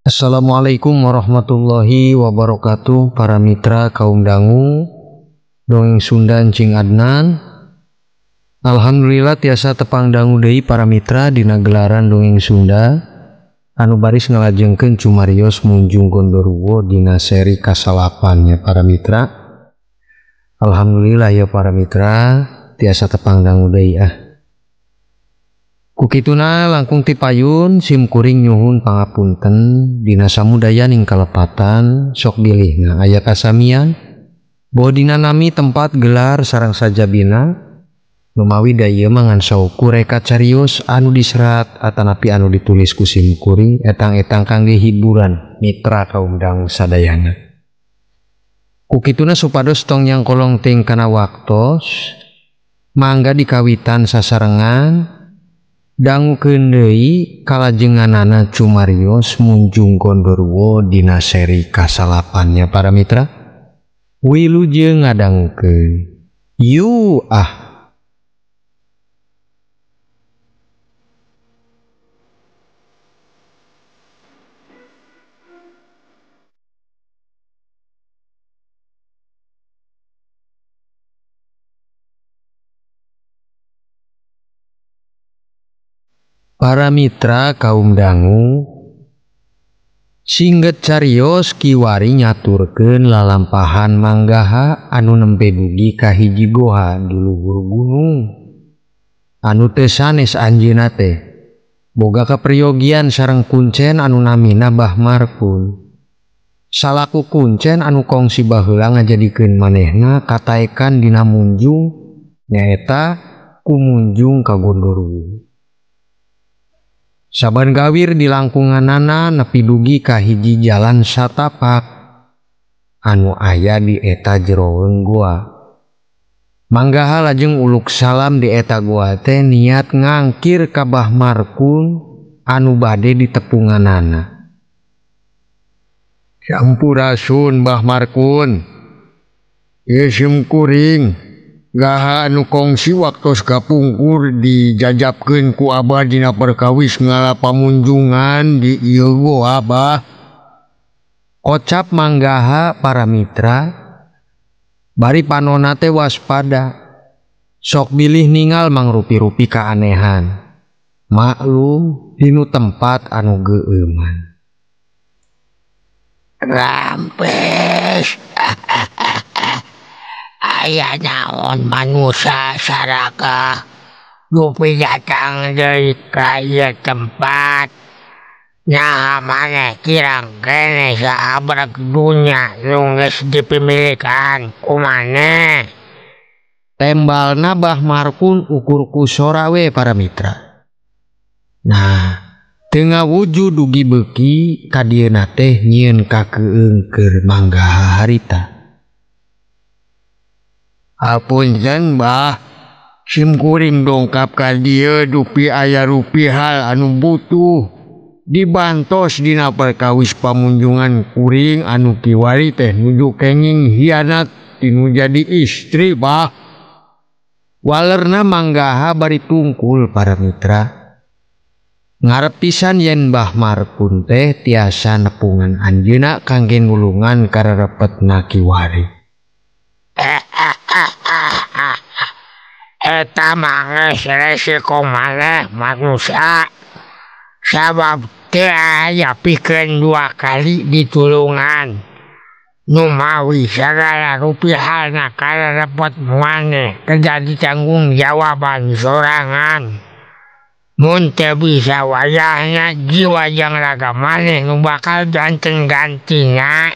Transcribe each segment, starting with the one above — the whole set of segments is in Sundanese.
Assalamualaikum warahmatullahi wabarakatuh para mitra kaum dangu dongeng Sunda Encing Adnan. Alhamdulillah tiasa tepang dangu deui para mitra dina gelaran dongeng Sunda anu baris ngalajengkeun cumarios Munjung Gondoruwo dina seri kasalapan ya para mitra. Alhamdulillah ya para mitra tiasa tepang dangu deui ah. Kukituna langkung tipayun sim kuring nyuhun pangapunten dina samudayaning kalepatan sok bilihna aya kasamian boh dina nami tempat gelar sareng sajabina lumawi da ieu mah ngan saukur reka carios anu diserat atanapi anu ditulis ku sim kuring etang-etang kangge hiburan mitra kaum dangu sadayana. Kukituna supados tong nyangkolong ting kana waktos mangga dikawitan sasarengan dangukeun deui kalajenganana cumarios Munjung Gondoruwo dina seri kasalapannya para mitra. Wilujeng ngadangukeun. Yu ah. Para mitra kaum dangu singget carios kiwari nyaturkeun lalampahan manggaha anu nembe dugi ka hiji goha di luhur gunung anu teu sanes anjeunna teh boga kaperyogian sareng kuncen anu namina Bah Markun. Salaku kuncen anu kongsi baheula ngajadikeun manehna kataekan dina munjung nyaeta ku munjung ka Gondoruwo. Saban gawir di langkunganana nepi dugi ka hiji jalan satapak anu aya di eta jeroweung goa. Manggaha lajeng uluk salam di eta goa teh niat ngangkir ka Bah Markun anu bade ditepunganana. Sampurasun Bah Markun. Ieu sim kuring gaha anu kongsi waktos kapungkur dijajapkeun ku abah dina perkawis ngala pamunjungan di ieu goa abah. Kocap manggaha para mitra bari panona teh waspada sok bilih ningal mangrupi-rupi keanehan maklum dinu tempat anu geueuman. Rampes. Aya naon manusia saraka dupi datang deui ka ieu tempat nyaha maneh kirang keneh saabrek dunya nu geus dipimilikan ku maneh. Tembalna Bah Markun ukur ku sora we para mitra. Nah teu ngawujud dugi beuki ka dieuna teh nyieun kakeung keur manggaha harita. Apunten bah, sim kuring dongkap ka dieu dupi aya rupi hal anu butuh dibantos dina perkawis pamunjungan kuring anu kiwari teh nuju kenging hianat tinu jadi istri bah. Walerna manggaha bari tungkul para mitra. Ngarep pisan yen Bah Markun teh tiasa nepungan anjeunna kangge nulungan kararepetna kiwari. Eta mah geus resiko maneh manusia sabab teu aya pikeun dua kali ditulungan numawi sagala rupi halna kararepet maneh kedah ditanggung jawaban sorangan. Mun teu bisa wayahna jiwa jeung raga maneh nu bakal janten gantina.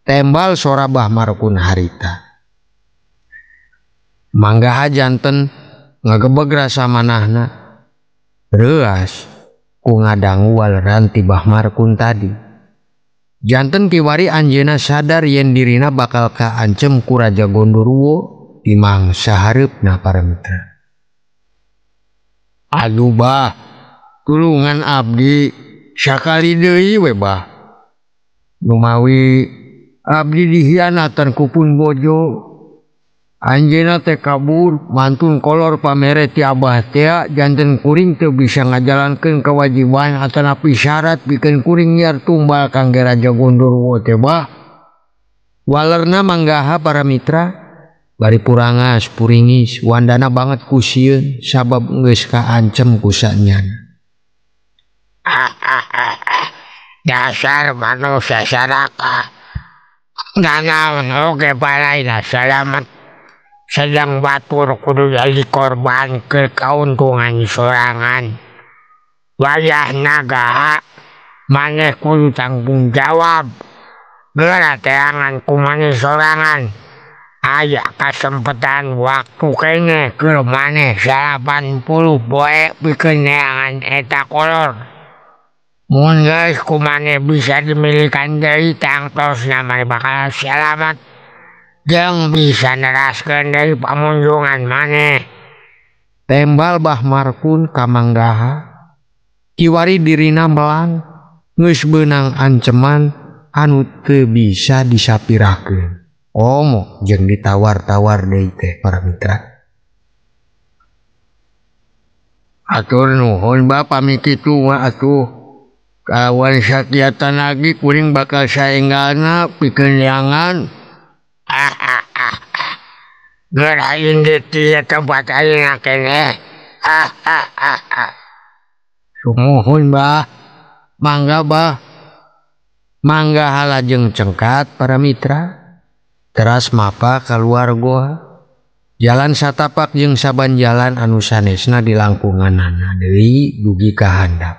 Tembal sora Bah Markun harita. Manggaha janten ngagebeg rasa manahna. Reuas ku ngadangu waleran ti Bah Markun tadi. Janten kiwari anjeunna sadar yen dirina bakal kaancem ku Raja Gondoruwo di mangsa hareupna para mitra. Aduh bah, tulungan abdi sakali deui we bah. Numawi abdi dihianatan ku pun bojo. Anjeunna teh kabur mantun kolor pamere ti abah tea janten kuring teu bisa ngajalankeun kewajiban atanapi syarat pikeun kuring nyiar tumbal kangge Raja Gondorwo teh bah. Walerna manggaha para mitra bari purangas puringis wandana banget ku sieun sabab geus kaancem ku sanyana. Dasar manusia saraka. Nanaon oge balaina salamat. Sedang batur kudu jadi korban ke keuntungan sorangan. Wayah naga maneh kudu tanggung jawab. Geura teangan ku maneh sorangan. Aya kasempatan waktu kene keur maneh 80 poe pikeun neangan eta kolor. Mun geus ku maneh bisa dimilikan deui tangtosna maneh bakal salamat. Jeung bisa neraskeun deui pamunjungan maneh. Tembal Bah Markun ka Manggaha. Kiwari dirina melang geus beunang anceman anu teu bisa disapirakeun. Komo jeung ditawar-tawar deui teh para mitra. Atur nuhun bah pami kitu mah atuh. Kawan sakiatan lagi kuring bakal saenggalna pikeun neangan. Geura indit di tempat ayeuna keneh. Sumuhun bah, mangga bah. Mangga halajeng cengkat para mitra. Teras mapa keluar goa. Jalan satapak jeung saban jalan anu sanesna di langkunganana deui dugi ka handap.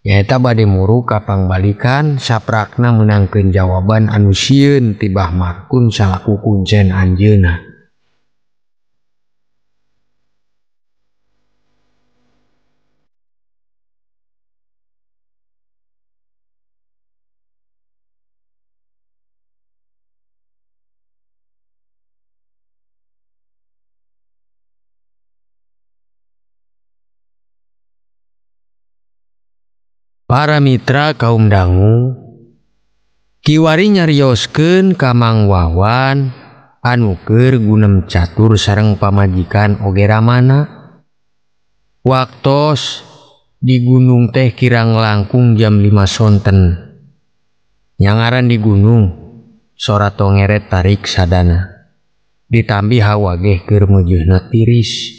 Nyaeta bade muru ka pangbalikan saprakna meunangkeun jawaban anu sieun ti Bah Markun salaku kuncen anjeunna. Para mitra kaum dangu kiwari nyarioskeun ka Mang Wawan anu keur gunem catur sareng pamajikan oge ramana. Waktos di gunung teh kirang langkung jam 5 sonten. Nyangaran di gunung sora tongeret tarik sadana. Ditambi hawa geh keur meujeuhna tiris.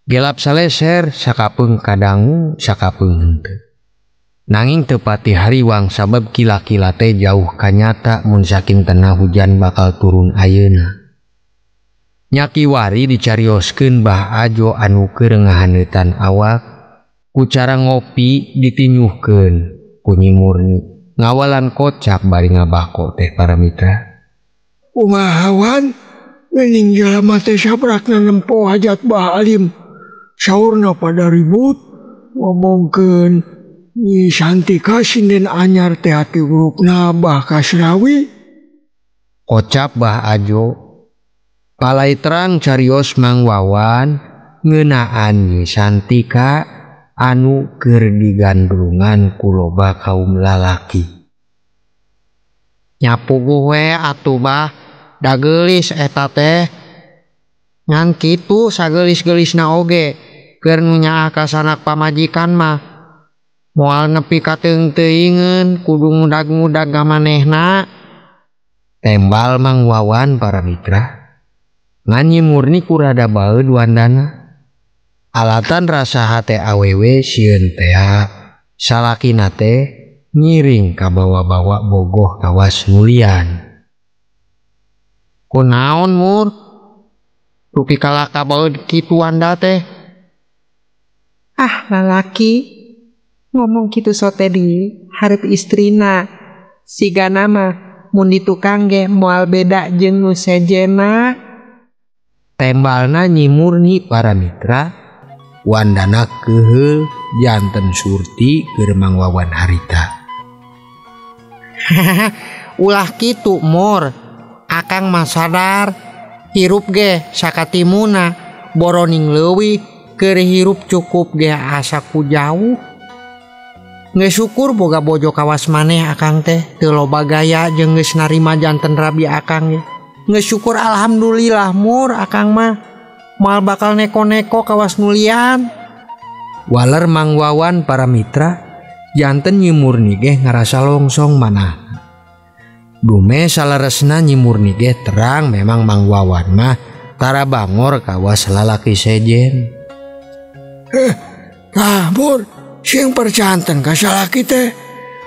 Gelap saleser sakapeung kadangu sakapeung henteu. Nanging tepati hariwang sabab kila-kila teh jauh kanyata mun sakintena hujan bakal turun ayeuna. Nyakiwari dicarioskeun Bah Ajo anu keur ngahaneutan awak ku cara ngopi ditinyuhkeun ku Nyi Murni ngawalan kocap bari ngabako teh para mitra. Kumaha wan geuning jalma teh sabrakna nempo hajat Bah Alim. Saurna pada ribut ngomongkeun Nyi Santika sinden anyar teh hati burukna Bah Kasrawi. Kocap Bah Ajo. Palai terang carios Mang Wawan ngeunaan Nyi Santika anu keur digandrungan ku loba kaum lalaki. Nyapuguh we atuh bah, da geulis eta teh. Ngan kitu sageulis-geulisna oge keur nu nyaah ka sanak pamajikan mah. Moal nepi ka teung-teuingeun kudu ngudag-ngudag ka manehna. Tembal Mang Wawan para mitra. Ngan Nyi Murni kurada baeud wandana. Alatan rasa hate awewe sieun tea salakina teh ngiring kabawa-bawa bogoh kawas nulian. Kunaon mur? Rupi kalaka baeud kitu wanda teh. Ah lalaki ngomong kitu sote di hareup istrina. Sigana mah mun di tukang ge moal beda jeung nu sejenna. Tembalna Nyi Murni para mitra. Wandana keuheul janten Surti keur Mang Wawan harita. Ulah kitu mor, akang mah sadar hirup ge sakatimuna boroning leuwih keur hirup cukup ge asa ku jauh. Geus syukur boga bojo kawas maneh akang teh teu loba gaya jeung geus narima janten rabi akang ge. Geus syukur alhamdulillah mur akang mah moal bakal neko-neko kawas nulian. Waler Mang Wawan para mitra janten Nyi Murni ge ngarasa longsong manah. Dume saleresna Nyi Murni ge terang memang Mang Wawan mah tara bangor kawas lalaki sejen. Tah mur sing percanten ka salaki teh.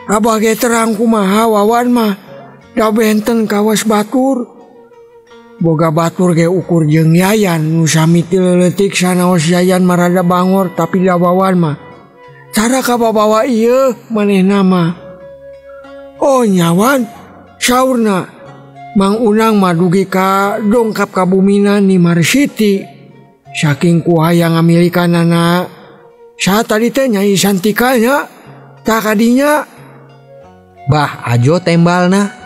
Abah ge terang kumaha Wawan mah da benten kawas batur. Boga batur ge ukur jeung Yayan nu sami ti leutik sanaos Yayan marada bangor tapi da Wawan mah cara kababawa ieu manehna mah. Oh nyawan saurna Mang Unang mah dugi ka dongkap ka bumina Nyi Marsiti saking ku hayang ngamilikanana. Saha tadi teh Nyai Santika nya tah kadinya. Bah Ajo tembalna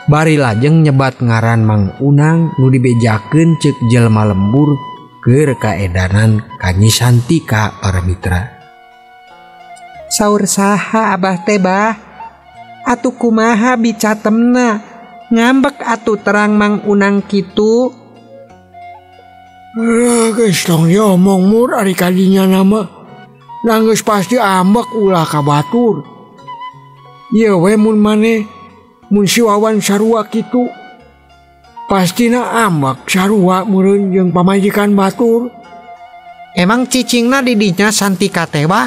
bari lajeng nyebat ngaran Mang Unang nu dibejakeun ceuk jelema lembur keur kaedanan ka Nyi Santika para mitra. Saur saha abah teh bah? Atuh kumaha bicatemna? Ngambek atuh terang Mang Unang kitu. Geus tong diomong mur ari kadinya nama. Geus pasti ambek ulah ka batur. Ieu we mun maneh mun si Wawan sarua kitu pastina ambek sarua meureun jeung pamajikan batur. Emang cicingna di dinya Santika teh bah?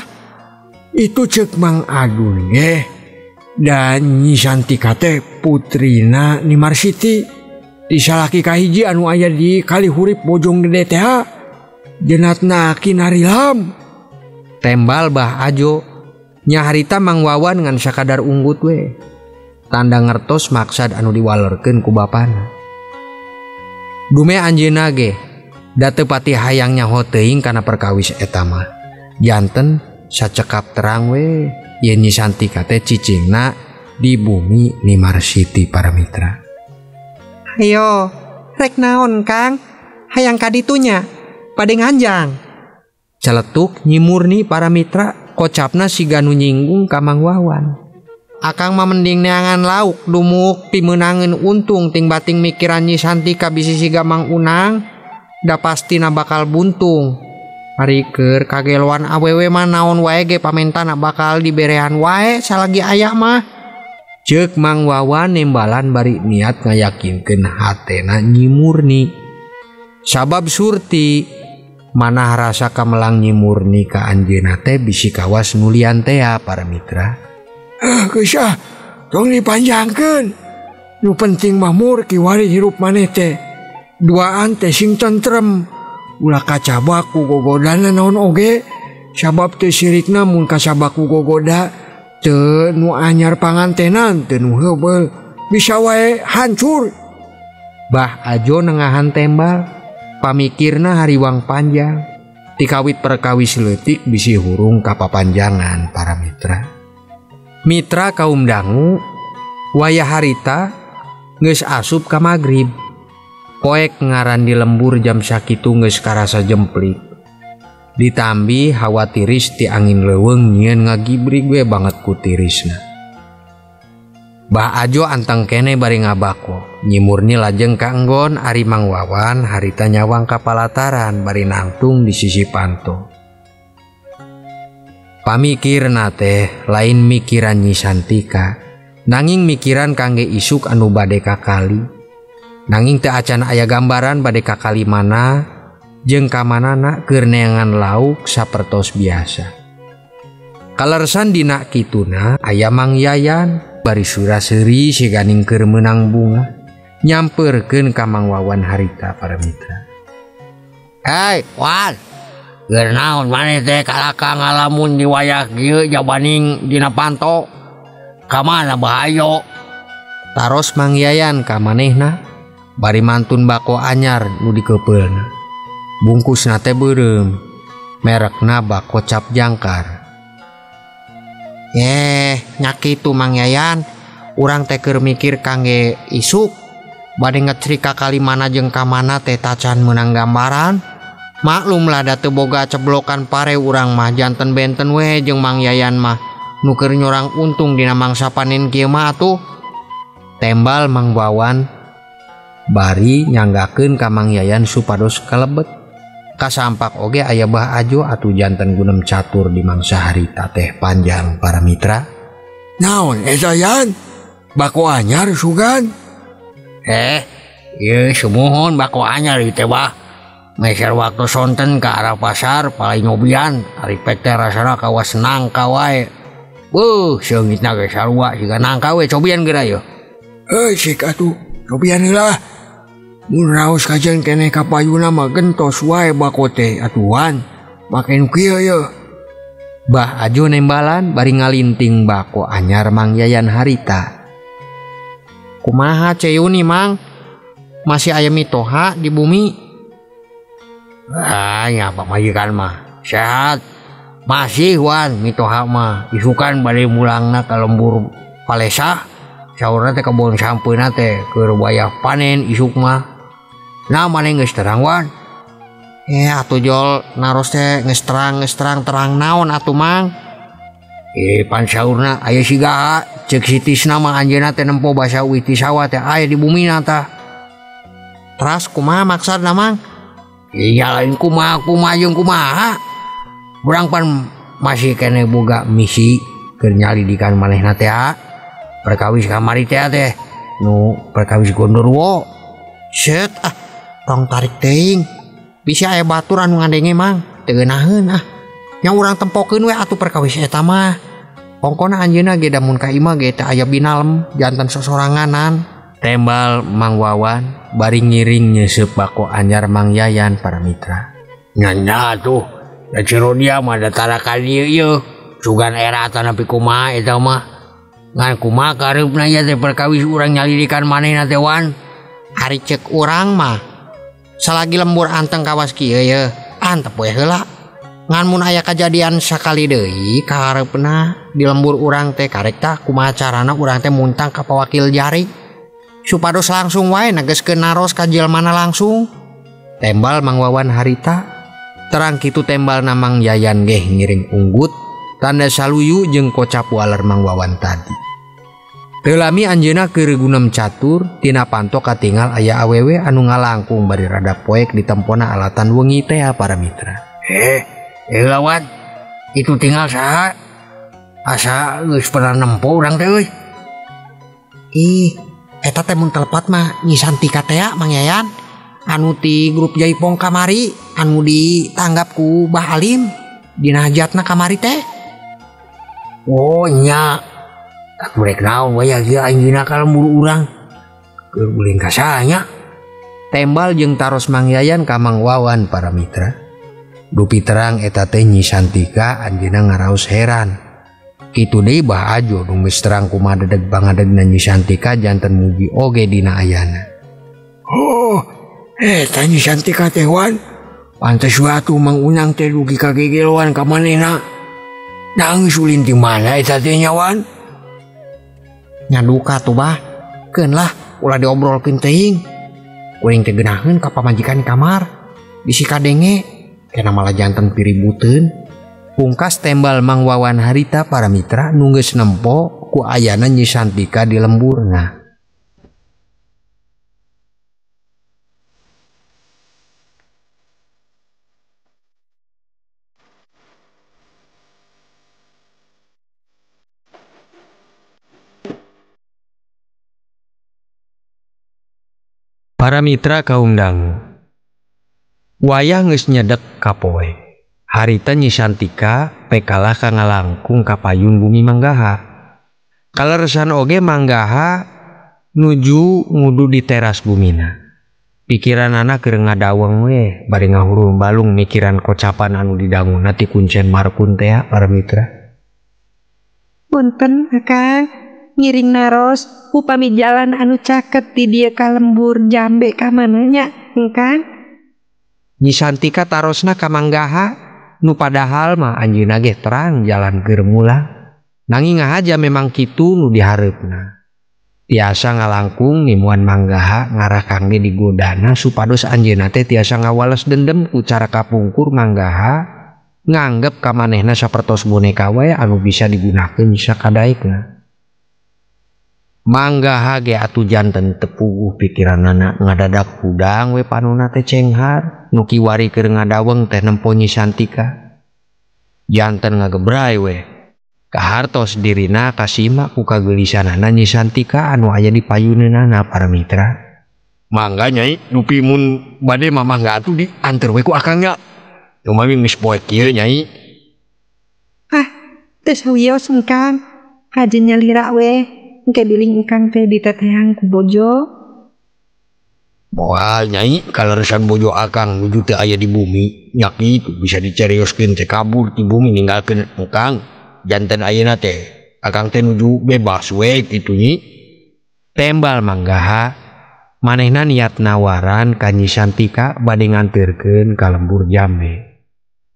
Itu ceuk Mang Adun ge. Dan Nyi Santika teh putrina Nyi Marsiti di salaki kahiji anu aya di Kalihurip Bojong Gede teh jenatna Kinarilam. Tembal Bah Ajo nyaharita Mang Wawan ngan sakadar unggut we. Tanda ngertos maksad anu diwalerkeun ku bapana. Dume anjeunna ge da teu pati hayang nyaho teuing kana perkawis eta mah. Janten sacekap terang we yen Nyi Santika teh cicingna di bumi Nyi Marsiti para mitra. Hayo, rek naon Kang? Hayang kaditunya, bade nganjang. Celetuk Nyi Murni para mitra kocapna siga nu nyinggung ka Mang Wawan. Akang mah mending neangan lauk dumuk pimeunangeun untung ting bating mikiran Nyi Santika bisi siga Mang Unang da pastina bakal buntung. Ari keur kageloan awewe mah naon wae ge pamentana bakal diberean wae salagi aya mah. Ceuk Mang Wawan nembalan bari niat ngayakinkeun hatena Nyi Murni. Sabab Surti manah rasa kamelang Nyi Murni ka anjeunna teh bisi kawas nulian tea para mitra. Geus ah, tong dipanjangkeun. Nu penting mah mur kiwari hirup maneh teh. Duaan teh sing tentrem. Ulah kacabak ku gogodana naon oge. Sabab teu sirikna mun kacabak ku gogoda teu nu anyar pangantenan teu nu heubeul bisa wae hancur. Bah Ajo nengahan tembal pamikirna hariwang panjang tikawit perkawis leutik bisi hurung kapapanjangan para mitra. Mitra kaum dangu wayah harita geus asup ka magrib. Poek ngaran di lembur jam sakitu geus karasa jemplik. Ditambi hawa tiris ti angin leuweung nyieun ngagibrig we banget ku tirisna. Bah Ajo anteng kene bari ngabako. Nyi Murni lajeng kaenggon ari Mang Wawan harita nyawang ka palataran bari nangtung di sisi panto. Pamikirna teh lain mikiran Nyi Santika, nanging mikiran kangge isuk anu bade ka kali. Nanging teu acan aya gambaran bade ka kali mana jeung ka manana keur neangan lauk sapertos biasa. Kalersan dina kituna aya Mang Yayan bari sura-seuri siganing keur meunang bunga nyamperkeun ka Mang Wawan harita para mitra. Hei, Wan. Keur naon maneh teh kalaka ngalamun di wayah kieu jabaning dina panto? Ka mana bahayo? Taros Mang Yayan ka manehna bari mantun bako anyar nu dikeupeulna. Bungkusna teh beureum, merekna bako cap jangkar. Nya kitu Mang Yayan, urang teh keur mikir kangge isuk bade ngecrik ka kali mana jeung ka mana teh tacan meunang gambaran. Maklumlah da teu boga ceblokan pare urang mah janten benten we jeung Mang Yayan mah nu keur nyorang untung dina mangsa panen kieu mah atuh. Tembal Mang Wawan Bari nyanggakeun ka Mang Yayan supados kalebet. Kasampak oge aya Bah Ajo atuh janten gunem catur di mangsa harita teh panjang para mitra. Naon eta Yan? Bako anyar sugan? Ieu sumuhun bako anyar ieu teh bah. Meser waktu sonten ke arah pasar palai nyobian ari pek teh rasana kawas nangka wae. Beuh, seungitna ge sarua siga nangka we cobian geura yeuh. Heuh sik atuh, cobian heula. Mun raos kajen keneh ka payuna mah gentos wae bako teh atuhan. Make nu kieu yeuh. Bah Ajo nembalan bari ngalinting bako anyar Mang Yayan harita. Kumaha Ceyuni Mang? Masih aya mitoha di bumi? Ah, nya pamajikan mah sehat. Masih wan mitoha mah isukan bade mulangna ka lembur palesah. Saurna teh kebon sampeuna teh keur wayah panen isuk mah. Nah maneh geus terang wan. Atuh jol naros teh geus terang terang naon atuh Mang? Pan saurna aya siga ceuk si Tisna mah anjeunna teh nempo basa uih ti sawah teh aya di bumina tah. Teras kumaha maksudna Mang? Iya lain kumaha kumaha jeung kumaha. Urang pan masih keneh boga misi keur nyalidikan manehna teh. Perkawis kamari teh teh nu perkawis gondorwo. Set ah tong tarik teuing. Bisa aya batur anu ngadenge Mang, teu geunaheun ah. Nya urang tempokeun we atuh perkawis eta mah. Kongkona anjeunna ge da mun ka imah ge teh aya binalem janten sosoranganan. Tembal Mang Wawan bari ngiring nyeuseub bako anyar Mang Yayan para mitra. Nya atuh, da Cirodia mah da tara ka dieu ieu. Sugan era tanapi kumaha eta mah. Ngan kumaha kareupna ieu teh perkawis urang nyalidikan manehna teh wan. Ari ceuk urang mah salagi lembur anteng kawas kieu ye, antep we heula. Ngan mun aya kajadian sakali deui kahareupna di lembur urang teh karek tah kumaha carana urang teh muntang ka pawakil jari. Supados langsung wae negeskeun naros ka jelmana langsung. Tembal Mang Wawan harita terang kitu tembal na Mang Yayan geh ngiring unggut tanda saluyu jeung kocap waler Mang Wawan tadi. Teu lami anjeunna keur gunem catur tina panto katingal aya awewe anu ngalangkung bari rada poek ditempona alatan wengi teh para mitra. Lawan itu tinggal saha? Asa geus pernah nempo urang teh euy. Ih, eta teh mun telepat mah Nyi Santika teh Mang Yayan. Anu ti grup Jaipong kamari anu ditanggap ku Bah Alim dina hajatna kamari teh. Oh nya. Rek naon wayah ieu anjeunna ka lembur urang. Keur ulin ka saha nya? Tembal jeung taros Mang Yayan ka Mang Wawan para mitra. Dupi terang eta teh Nyi Santika anjeunna ngaraos heran. Kitu deui Bah Ajo nu geus terang kumaha dedeg bangadegna Nyi Santika janten mugi oge dina ayana. Oh, eta Nyi Santika teh wan. Pantes we atuh Mang Unang teh dugi ka gegeloan ka manehna. Nah geus ulin di mana eta teh nya wan? Nya duka tuh bah. Keun lah ulah diobrolkeun teuing. Kuring teh geunaheun ka pamajikan kamar. Bisi kadenge kena malah janten piributeun. Pungkas tembal Mang Wawan harita para mitra nu geus nempo ku ayana Nyi Santika di lemburna. Para mitra kaum dangu, wayah geus nyedek kapoe. Harita Nyi Santika pekalah ka ngalangkung ka payun bumi Manggaha. Kaleresan oge Manggaha nuju ngudu di teras bumina. Pikiranana keur ngadaweng we bari ngahurung balung mikiran kocapan anu didanguna ti kuncen markun teh para mitra. Punten Akang, ngiring naros upami jalan anu caket di dieu ka lembur jambe ka mana nya, Kang? Nyi Santika tarosna ka Manggaha nu padahal mah anjeunna ge terang jalan keur mulang. Nanging ngahaja memang kitu nu dihareupna. Tiasa ngalangkung ngimuan Manggaha ngarah kangge digodana supados anjeunna teh tiasa ngawales dendem ku cara kapungkur Manggaha nganggep ka manehna sapertos boneka wae anu bisa digunakeun sakadaekna. Manggaha ge atuh janten teu puguh pikiranana ngadadak hudang we panona teh cenghar nu kiwari keur ngadaweng teh nempo Nyi Santika. Janten ngagebray we. Kahartos dirina kasima ku kagelisanana Nyi Santika anu aya di payuneunana para mitra. Mangga Nyai, dupi mun bade mah mangga atuh dianter we ku akang nya. Lumami geus poek kieu Nyai. Ah, teu sawios engkang. Kajen nyalira we. Engke bilih engkang teh diteteang ku bojo. Moal Nyai, kaleresan bojo akang nuju teu aya di bumi, nya kitu bisa dicarioskeun teh kabur ti bumi ninggalkeun engkang. Janten ayeuna teh akang teh nuju bebas we kitu Nyi. Tembal Manggaha manehna niat nawaran ka Nyi Santika bade nganterkeun ka lembur jambe.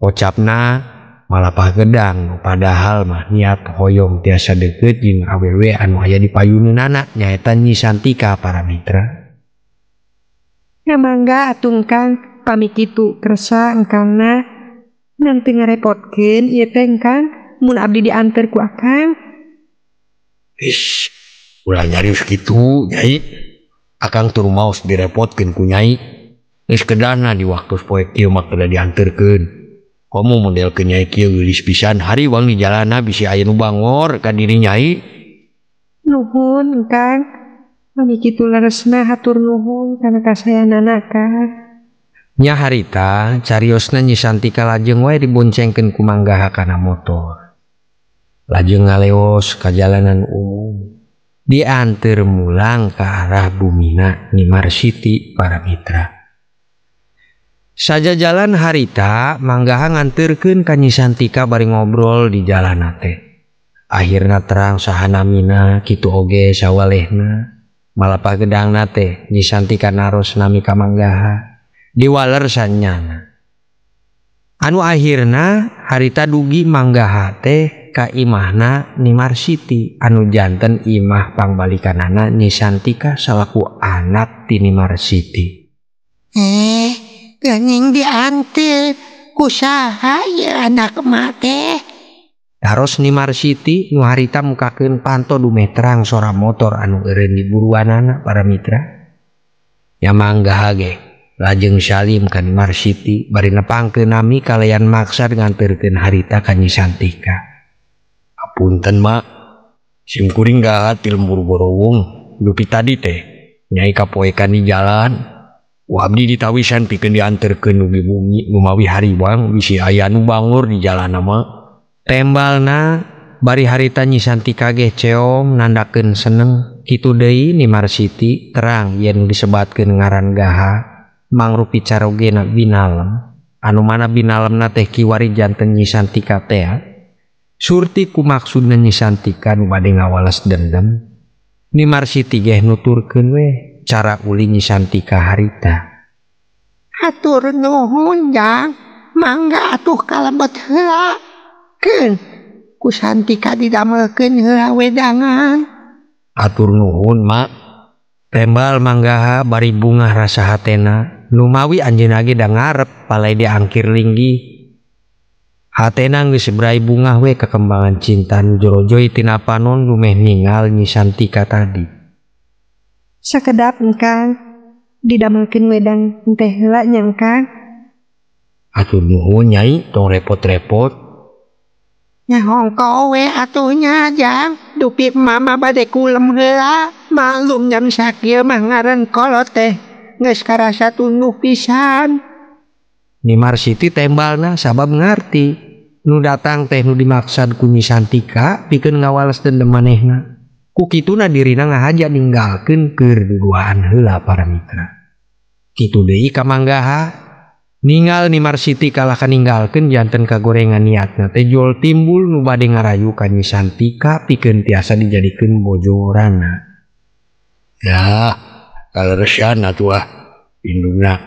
Ocapna malapah gedang padahal mah niat hoyong tiasa deukeut jeung awewe anu aya di payuneunana nyaeta Nyi Santika para mitra. Ya mangga atuh engkang, pami kitu kersa engkangna nang teu ngarepotkeun ieu teh engkang mun abdi dianter ku akang. Ish, ulah nyarios kitu Nyai. Akang tur maos direpotkeun ku Nyai. Geus kedahna di waktu poe kieu mah kedah dianterkeun. Komo modelkeun Nyai kieu geulis pisan hariwang di jalana bisi aya nu bangor ka diri Nyai. Nuhun engkang. Pami kitu leresna hatur nuhun kana kasayanana Kang. Nya harita cariosna Nyi Santika lajeng wae diboncengkeun ku Manggaha kana motor. Lajeng ngaleos ka jalanan umum. Dianter mulang ka arah bumina Nyi Marsiti para mitra. Sajajalan harita Manggaha nganterkeun ka Nyi Santika bari ngobrol di jalana teh. Akhirna terang saha namina kitu oge sawalehna. Malapah gedangna teh Nyi Santika naros nami ka Manggaha. Diwaler sanyana. Anu akhirna harita dugi Manggaha teh ka imahna Nyi Marsiti anu janten imah pangbalikanana Nyi Santika salaku anak ti Nyi Marsiti. Geuning dianter ku saha ieu anak emak teh? Taros Nyi Marsiti nu harita mukakeun panto dumeh terang sora motor anu eureun di buruanana para mitra. Nya Manggaha ge lajeng salim ka Nyi Marsiti bari nepangkeun nami kalayan maksad nganterkeun harita ka Nyi Santika. Apunten mak, sim kuring gahat ti lembur Borowong dupi tadi teh Nyai kapoekan di jalan. Ku abdi ditawisan pikeun dianterkeun dugi bumi lumawi hariwang bisi aya nu bangor di jalana mah. Tembalna bari harita Nyi Santika ge ceong nandakeun seneng. Kitu deui Nyi Marsiti terang yen disebatkeun ngaran Gaha mangrupi carogena binalem anu mana binalemna teh kiwari janten Nyi Santika teh. Surti ku maksudna Nyi Santika nu bade ngawales dendam. Nyi Marsiti geh nuturkeun we cara uli Nyi Santika harita. Hatur nuhun Jang, mangga atuh kalebet heula. Keun ku Santika didamelkeun heula wedangan. Atur nuhun mak. Tembal Manggaha bari bungah rasa hatena lumawi anjeunna ge da ngarep palai diangkir linggih. Hatena geus brai bungah we kekembangan cinta nu jorojoi tina panon lumeh ningal Nyi Santika tadi. Sakedap engkang didamelkeun wedang teh heula nya engkang. Atur nuhun Nyai, tong repot-repot. Nya hongko we atuh nya Jang, dupi mama bade kulem heula. Maklum jam sakieu mah ngaran kolot teh geus karasa tunduh pisan. Nyi Marsiti tembalna sabab ngarti nu datang teh nu dimaksad ku Nyi Santika pikeun ngawales dendam manehna. Ku kituna dirina ngahaja ninggalkeun keur duduaan heula para mitra. Kitu deui ka Manggaha ningal Nyi Marsiti kalah kaninggalkeun janten kagorengan niatna teh jol timbul nu bade ngarayu ka Nyi Santika pikeun tiasa dijadikeun bojorana. Ya, kaleresan atuh ah indungna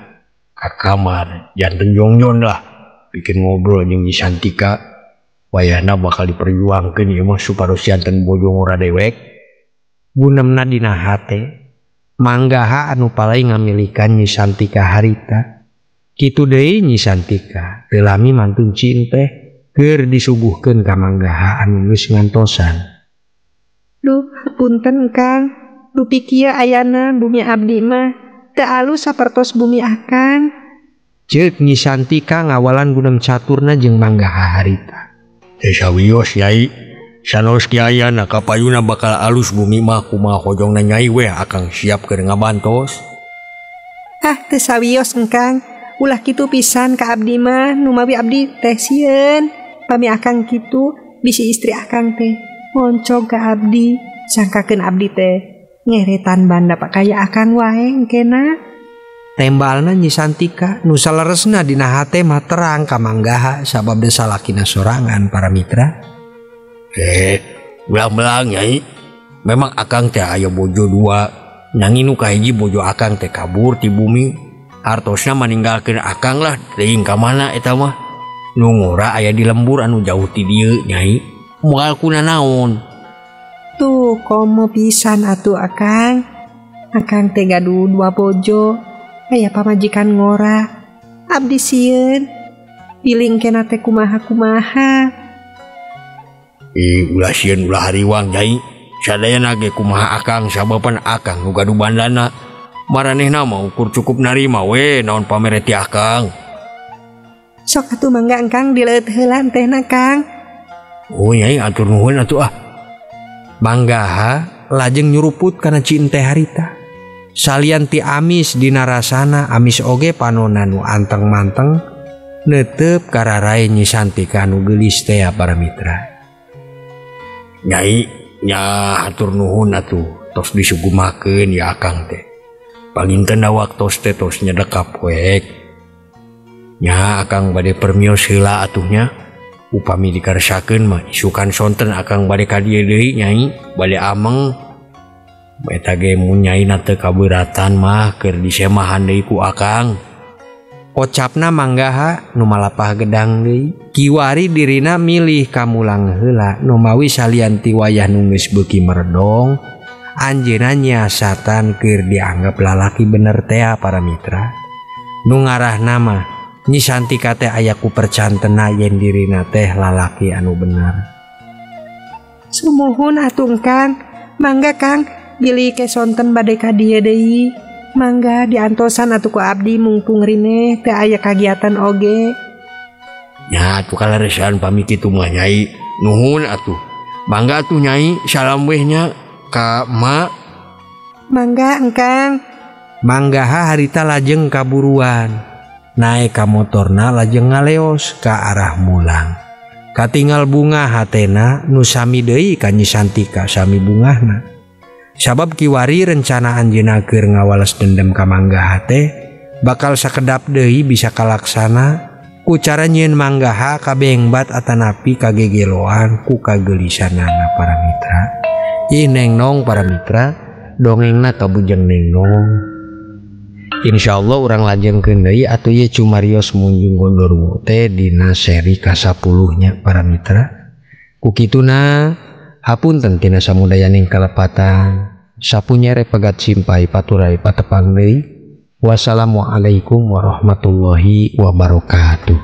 ka kamar janten jongjon lah bikin ngobrol jeung Nyi Santika. Wayahna bakal diperjuangkeun ieu mah supados janten bojongora dewek. Bunemna dina hate Manggaha anu palai ngamilikan Nyi Santika harita. Kitu deui Nyi Santika teu lami mantun cinte keur disuguhkeun ka Manggaha anu geus ngantosan. Duh, Punten Kang, dupi kieu ayana bumi abdi mah teu alus sapertos bumi akang. Ceuk Nyi Santika ngawalan gunem caturna jeung Manggaha harita. Teu sawios Nyai, sanos ki ayana kapayuna bakal alus bumi mah kumaha hojongna Nyai weh akang siap keur ngabantos. Ah teu sawios engkang, ulah kitu pisan ka abdi mah numawi abdi teh sieun. Pami akang kitu bisi istri akang teh moncong ka abdi, sangkakeun abdi teh ngeretan banda pakaya akang wae engkena. Tembalna Nyi Santika nu saleresna dina hate mah terang ka Manggaha sabab desa salakina sorangan para mitra. Belang-belang Nyai, memang akang teh aya bojo dua, nanging nu kahiji bojo akang teh kabur ti bumi, hartosna maninggalkeun akang lah teuing ka mana eta mah. Nu ngora aya di lembur anu jauh ti dieu Nyai, moal kunanaon. Tuh komo pisan atuh akang. Akang teh gaduh dua bojo, aya pamajikan ngora. Abdi sieun piling kena teh kumaha-kumaha. Ulah sieun ulah hariwang Nyai, sadayana ge kumaha akang sababan akang nu gaduh bandana. Maranehna mah ukur cukup narima we naon pamere ti akang. Sok atuh mangga engkang dileueut heula tehna Kang. Oh Nyai atur nuhun atuh ah. Manggaha lajeng nyuruput kana cinte harita. Salian ti amis dina rasana amis oge panona nu anteng-manteng neuteup kararae Nyi Santika nu geulis teh para mitra. Nyai nya hatur nuhun atuh tos disugumakeun ya akang teh. Panginten waktos teh tos nyedekap poek. Nya akang bade permios heula atuh nya. Upami dikaresakeun mah isukan sonten akang bade ka dieu deui Nyai, bade ameng. Eta ge mun nyaina teu kabeuratan mah keur disemahan deui ku akang. Kocapna Manggaha nu malapah gedang deui. Kiwari dirina milih kamulang heula numawi salian ti wayah nu geus beuki meredong, anjeunna nyiasatan keur dianggap lalaki bener tea para mitra. Nu ngarahna mah Nyi Santika teh aya ku percantena yen dirina teh lalaki anu bener. Sumuhun atuh Kang, mangga Kang bilih ke sonten bade ka dieu deui. Mangga diantosan atuh ku abdi mungpung rineh teh aya kagiatan oge. Nya atuh kaleresan pami kitu mah Nyai, nuhun atuh. Mangga atuh Nyai, salam weh nya ka emak. Mangga engkang. Manggaha harita lajeng kaburuan. Naek ka motorna lajeng ngaleos ka arah mulang. Katingal bunga hatena nu sami deui ka Nyi Santika sami bungahna. Sabab kiwari rencana anjeunna keur ngawales dendam ka Manggaha teh bakal sakedap deui bisa kalaksana ku cara nyieun Manggaha kabengbat atanapi kagegeloan ku kageulisanana para mitra. Ih neng nong para mitra, dongengna kabujeng neng nong. Insyaallah urang lajengkeun deui atuh ieu cumarios munjung gondorwo teh dina seri ka-10 nya para mitra. Ku kituna hapunten tina samudayaning kalepatan. Sapunyere pegat simpai paturai patepang deui. Wassalamualaikum warahmatullahi wabarakatuh.